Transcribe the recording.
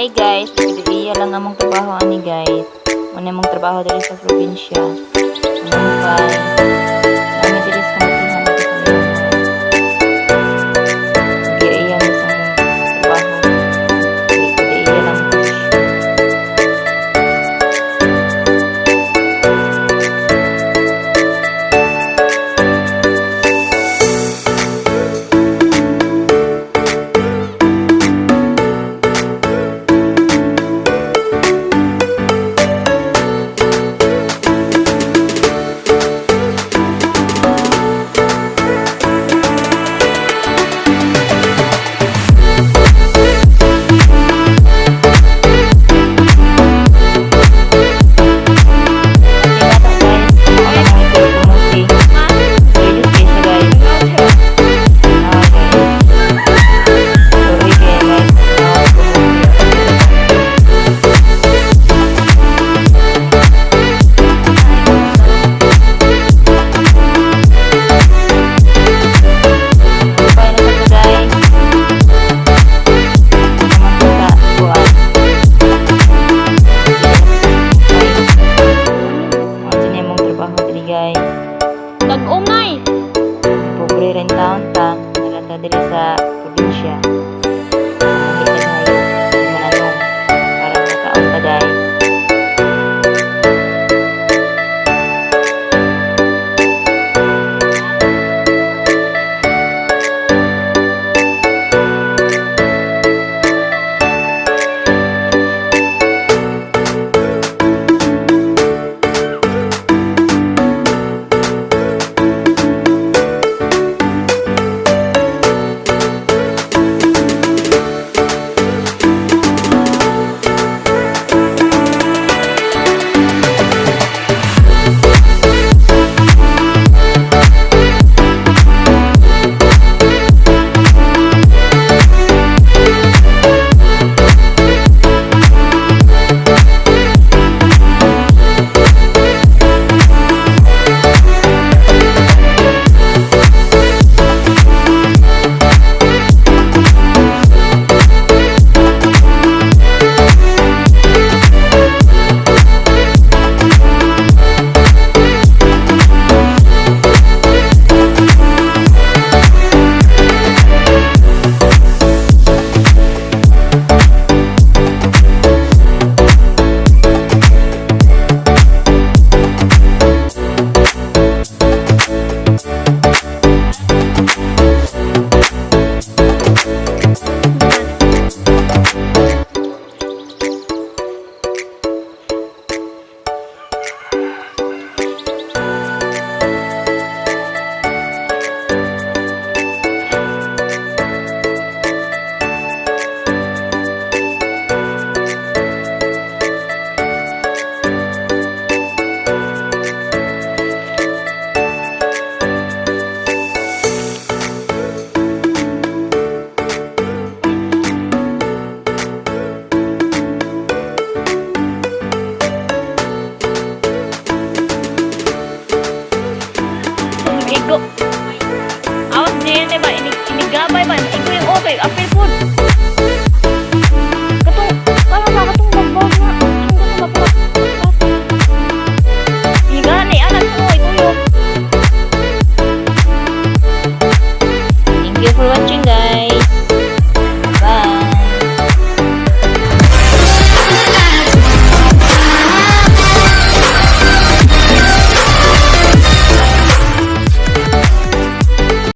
Hi guys, iya lang among trabaho ani, guys. Muna among trabaho diri sa probinsya. Mangumpay. Nami diri sa kamatihan dito sa Leonar. Iya mi sa among trabaho. Iya lang posisyon. Bata guys, kumakain ng kamote. Serious kay siya, guys. Ah, guys. Sorry kaya, guys. Ah, kamote. Bye na sa guys. Naman ko sa buwan. Bye. Ang mong trabaho diri, guys. Tag-umay. Pobre rin taon ta. Nalata diri sa probinsya. Mangahi tag hayop. Mananong. Para makaon ta, guys. Igo. Awas din ba inig inigabay ba igo yung okay apil food.